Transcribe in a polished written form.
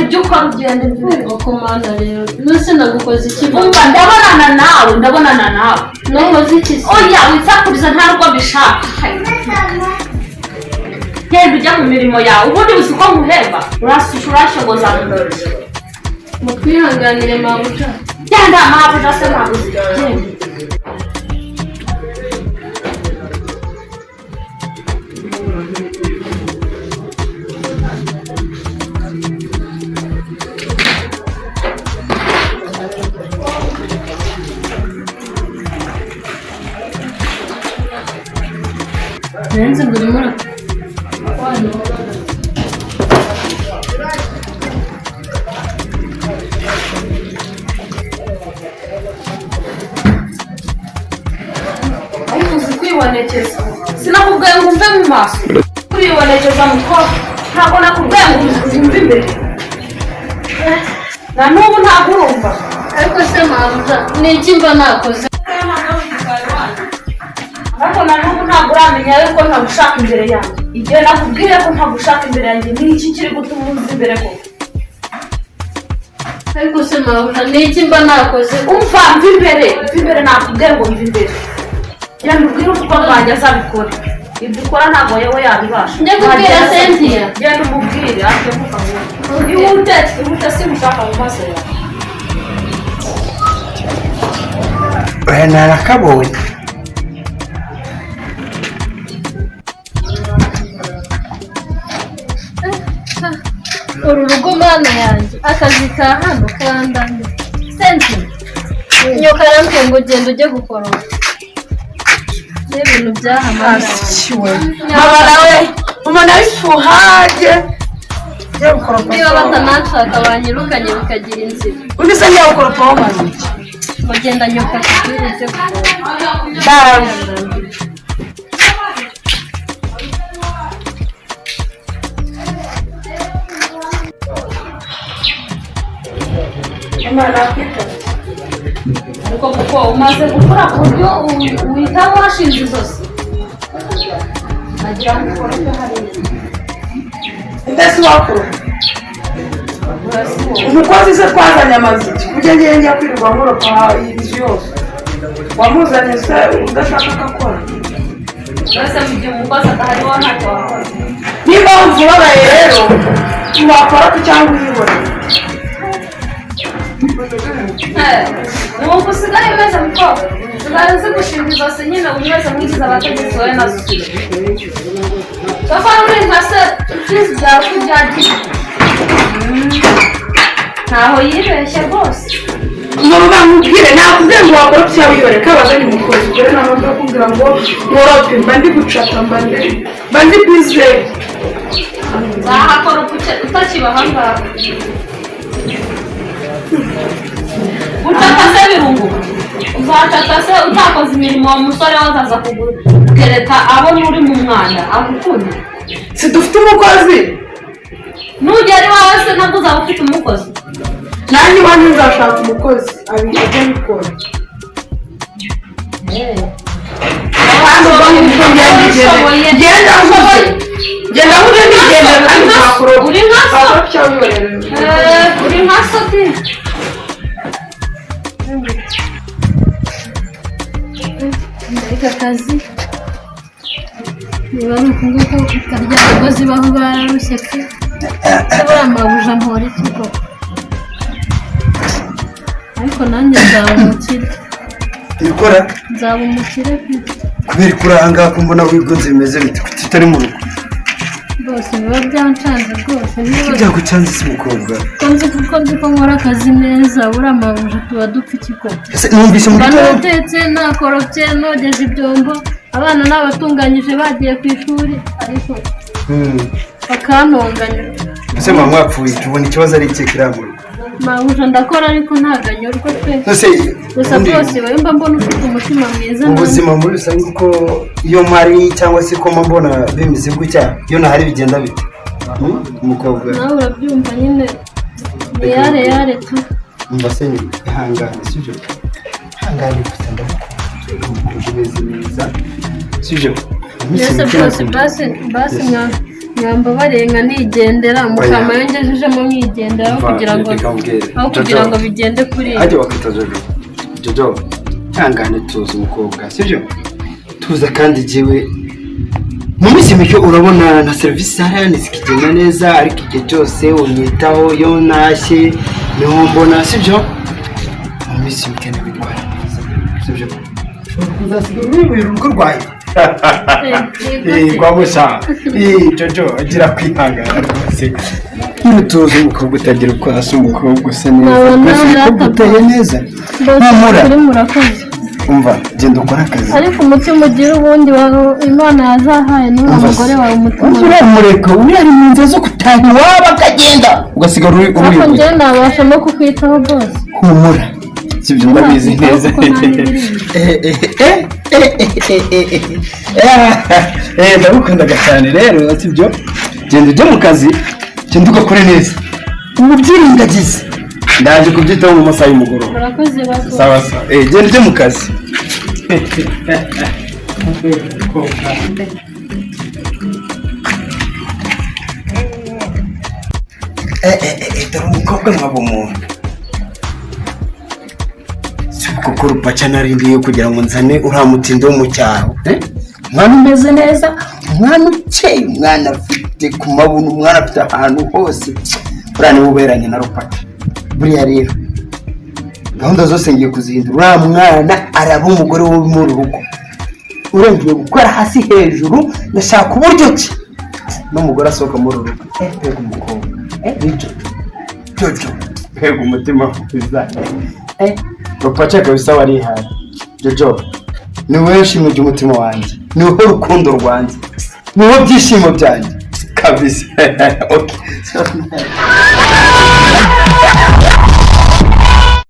Ujye ukora, ugende. Komanda rero, nose nagukoze iki? Umva, ndabonana nawe, ndabonana nawe. Nakoze iki se? Oya, witsakuriza, nta nubwo mbishaka. Genda ujya mu mirimo yawe. Ubundi uzi ko nkuhemba, urasusha, urashogoza mu ntoki. Mutwihanganire, mabuja. Genda, mabuja se, mabuja, genda. Nrenze ngo urimo Ariko uzi kwibonekeza? Sinakubwiye ngo umve mu maso? Kwibonekeza, mukobwa, ntabwo nakubwiye ngo umve imbere. Na n'ubu ntabwo urumva. Ariko se mabuja, ni iki mba nakoze? Ariko na n'ubu ntabwo uramenya yuko ntagushaka imbere yanjye. Igihe nakubwiye ko ntagushaka imbere yanjye, ni iki kiri gutuma uza imbere koko? Ariko se mabuja, ni iki mba nakoze? Umva, mva imbere, mva imbere, nakubwiye ngo mva imbere. Genda ubwire umukobwa wanjye azabikora. Ibyo ukora ntabwo yewe yabibasha. Njye kubwira Cynthia? Genda umubwire akemuka vuba. Ihute, ihute, simushaka mu maso yawe. Oya, narakabonye. Uru rugo, mana yanjye, akazi ka hano kandanye. Cynthia, nyoka arambwiye ngo genda ujye gukoropa n'ibintu byaha, mana yanjye. Mama nawe umuntu abifuhage ngiye gukoropa. Niba batananshaka banyirukanye bikagira inzira. Undi se ngiye gukoropa wamaze iki? Ngo genda nyoka akubwire ujye gukoropa. Cyane. Mama nakwitaba. Ariko kuko umaze gukura ku buryo uhitamo washinze izosi, agira ngo ukorope hariya. Mbese wakoropa umukozi se twazanye amazu iki? Kujya ngiye njya kwirirwa nkoropa iyi nzu yose, wamuzanye se udashaka ko akora? Mbese mu gihe umukozi adahari, wowe ntacyo wakora? Niba wumva ubabaye rero, wakora ko cyangwa uyibone. Nuko usigaye umeze, mukobwa, usigaye uzi gushinga izosi nyine, umeze nk'igize abategetsi wowe nazo. Papa, uri nka se imfizi byawe uko byagiye, ntaho yibeshye rwose. Mama, nkubwire, nakubwiye ngo wakora cyangwa wiyore ko abazanye umukozi. Ubwo rero ntabwo ndakubwira ngo nkorope, mba ndi gucata, mba ndi bize. Nzahakora utakiba ahangaha. Gucata se birunguka? Uzacata se utakoze imirimo? Uwo musore we azaza kugutereta abona uri mu mwanda, agukunda? Si dufite umukozi? Nugera iwawe se nabwo uzaba ufite umukozi? Nanjye iwanjye nzashaka umukozi ajye abikora. Kandi ubwo ngubwo ngenda ngenda nkuze, ngenda nkuze, ndigendera kandi nzakoropa. Uri nka so. Wakora cyangwa wihorere. Eh, uri nka so di. Mbega akazi! Niba ari uku nguku ukarya abagozi baho bararushye pe. Ese buriya mabuja mpora iki koko? Ariko nanjye nzaba umukire. Ibikora. Nzaba umukire pe. Kubera ko uri ahangaha, ko mbona wigunze, bimeze bite? Kuki utari mu rugo? Rwose biba byancanze rwose niba. Byagucanze se, umukobwa? Ko nzi ko nkora akazi neza, buriya mabuja tuba dupfa iki koko? Ese numvise mu Mba gitondo. natetse, nakoropye, nogeje ibyombo, abana nabatunganyije bagiye ku ishuri, ariko bakantonganya. Ese mama mwapfuye? Tubona ikibazo ari ikihe kiri mu rugo? Mabuja ndakora ariko ntabwo anyurwa pe. Ese Gusa ubundi rwose mba mbona ufite umutima mwiza mu nanjye. buzima muri rusange, uko iyo mpari cyangwa se ko mba mbona bimeze gutya, iyo ntahari bigenda bite? Umukobwa? Nawe urabyumva nyine, ni yare yare tu. Umva se nyine, ihangane, sibyo? Ihangane gusa, ndagukunda, umukobwa umeze neza, sibyo? Mbese rwose basi basi Mwambabariye nkanigendera, mukama Oya. yongejejemo nkigendera aho Umva, kugira ngo reka nkubwire. aho kugira Jojo. ngo bigende kuri Hajya wakwita Jojo. Jojo, ihangane, tuza umukobwa, sibyo? Tuza kandi jyewe mu minsi mike urabona na serivisi hariya zikigenda neza, ariko igihe cyose unyitaho, iyo ntashye niho mbona, sibyo? Mu minsi mike ntiwitwara neza, sibyo? Ushobora kuzasiga uribuye urugo rwawe. Yego. Kwa Eh, Jojo, agira kwihangana rwose. Nyine tuzi umukobwa utagira uko asa, umukobwa usa neza Nabona rwose, umukobwa uteye neza. Humura. Kuri murakoze. Umva, genda ukore akazi. Ariko umutima ugira ubundi Imana yazahaye n'uwo Umva mugore se. wawe umutima. Uramureka, uriya ari mu nzira zo gutaha iwabo akagenda ugasigara uri Ariko uri njyewe nabasha no kukwitaho rwose. Humura, sibyo? Ndabizi neza. Kuko nta n'ibiri. Ndagukundaga cyane rero, sibyo? Genda ujye mu kazi, genda ugakore neza, ubu byirengagize, ndaje kubyitaho mu masaha y'umugoroba. Murakoze bakoze. Sawa sawa, genda ujye mu kazi. Dore umukobwa nkaba umuntu si kuko rupaca narindiye kugira ngo nzane uriya mutindo wo mu cyaro. Eh? Umwana umeze neza, umwana ukeye, umwana afite ku mabuno, umwana afite ahantu hose, buriya niwe uberanye na rupaca. Buriya rero gahunda zose ngiye kuzihindura, uriya mwana araba umugore wo muri rugo. Urengeye gukora hasi hejuru, ndashaka uburyo ki n'umugore asohoka muri uru rugo. Mbega umukobwa! Ni Jojo, Jojo, mbega umutima mwiza! Rupaca kabisa warihaye. Jojo, ni wowe shimwe ry'umutima wanjye, ni wowe rukundo rwanjye, ni wowe byishimo byanjye kabisa. Okay.